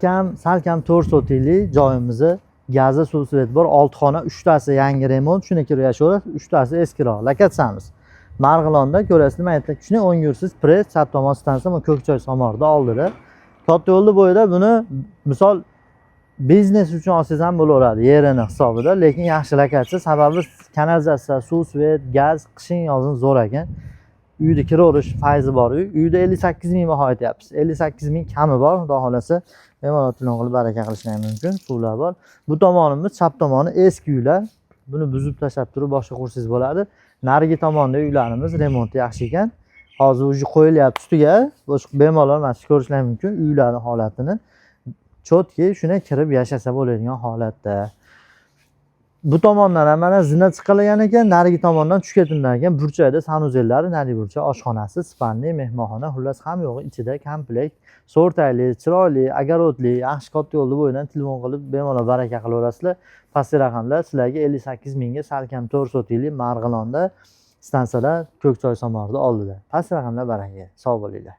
Kam salkam 4 sotiklik joyimizni, gazi, suv, svet bor, 6 xona, 3 tasi yangi remont, shuni kirib yashayverasiz, 3 tasi eskiroq. Lokatsiyamiz Marg'ilonda, ko'rasizlar, maytda shuni o'ng yursiz, press, chap tomon stansiya, Ko'kchoy somorni oldida, katta yo'lni bo'yida. Buni misol biznes uchun olsangiz ham bo'laveradi yerini hisobida, lekin yaxshi lokatsiya, sababi kanalizatsiya, suv, svet, gaz qishin yozin zo'r ekan. Uyda kiraverish fayzi bor uy. Uyda 58 000 baho aytyapmiz, 58 000 kami bor, xudo xohlasa, bemalol telefon qilib baraka qilishlar ham mumkin. Suvlar bor. Bu tomonimiz, chap tomoni eski uylar, buni buzib tashlab turib boshqa qursangiz bo'ladi. Narigi tomonda uylarimiz remonti yaxshi ekan, hozir уже qo'yilyapti ustiga. Bemalol mana shu ko'rishlar mumkin uylarni holatini, четкий, shuni kirib yashasa bo'ladigan holatda. Bu tomondan ham mana zina chiqilgan ekan, narigi tomondan tushib ketilgan ekan. Burchakda санузел lari, narigi burchak oshxonasi, спальный, mehmonxona, xullas, hamma yo'g'i ichida komplekt. So'rtayli, chiroyli, огород li, yaxshi, katta yo'lni bo'yidan telefon qilib bemalol baraka qilaverasizlar. Pastki raqamlar sizlarga 58 000 ga salkam 4 sotiklik Marg'ilonda, stansiyada, Ko'kchoy somorni oldida. Pastki raqamlar baraka. Sog' bo'linglar.